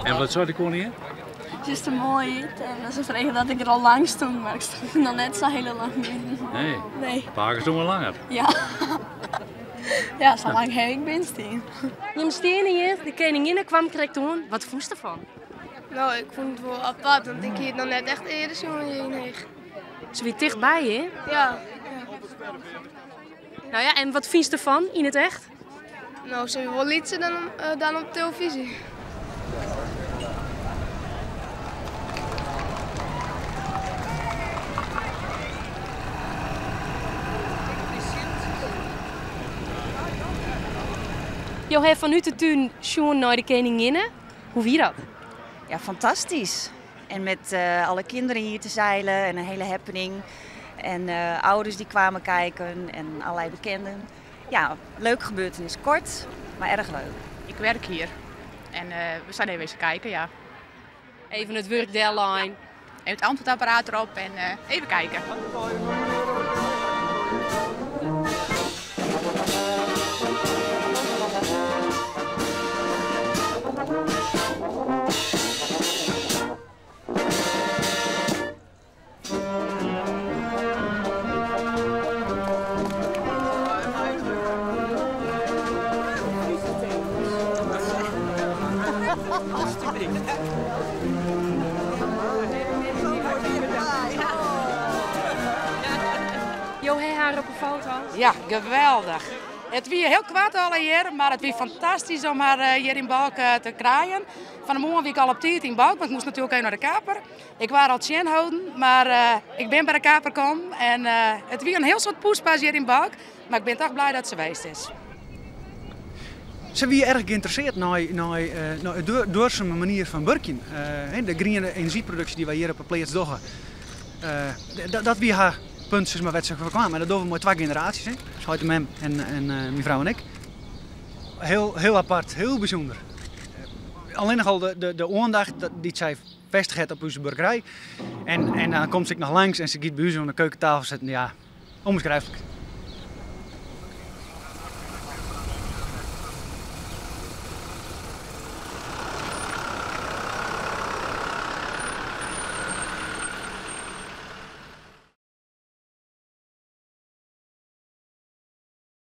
En wat sei de koningin? Se is der moai út en se frege dat ik der al lang stûn, mar ik stûn noch net sa hiele lang binnen. Nee. Nee. Pake stûn wol langer. Ja. Ja, sa lang ha ik binnen stien. Jim steane hjir, de keninginne kwam krekt oan. Wat fûnst derfan? No, ik fûn it wol apart, want ik hie it noch net echt earder sjoen hjir yn Heech. Se wie tichtby, hè? Ja. Nou ja, en wat fynst derfan yn it echt? No, se wie wol lytser dan, eh, dan op telefyzje. Jo ha fanút de tún sjoen nei de keninginne. Hoe wie dat? Ja, fantastisch. En met uh, alle kinderen hier te zeilen en een hele happening. En uh, ouders die kwamen kijken en allerlei bekenden. Ja, leuke gebeurtenis. Kort, maar erg leuk. Ik werk hier en uh, we zijn even eens kijken, ja. Even it wurk dellein. Ja. Even het antwoordapparaat erop en uh, even kijken. Jo ha har op 'e foto. Ja, geweldich. It wie hiel koart allegear, mar it wie fantastysk om har hjir yn Balk te krijen. Fan 'e moarn wie ik al op tiid yn Balk, want ik moast natuerlik even nei de kaper. Ik waard al tsjinholden, mar ik bin by de kaper kommen en it wie in hiel soad poespas hjir yn Balk, mar ik bin toch blij dat se west is. Se wie erg geïnteresseerd nei, nei, nei de duorsume manier fan wurkjen. De griene enerzjyproduksje dy't wy hjir op 'e pleats dogge, dat wie har punt sis mar, wêr't se foar kaam. En dat dogge we mei twa generaasjes, hè. Dus heit en mem en, en myn frou en ik. Heel, heel apart, hiel bysûnder. Allinnich al de, de, de oandacht dy't sy fêstiget op ús buorkerij. En, en dan komt se ek noch langs en se giet by ús oan de keukentafel sitten. Ja, ûnbeskriuwlik.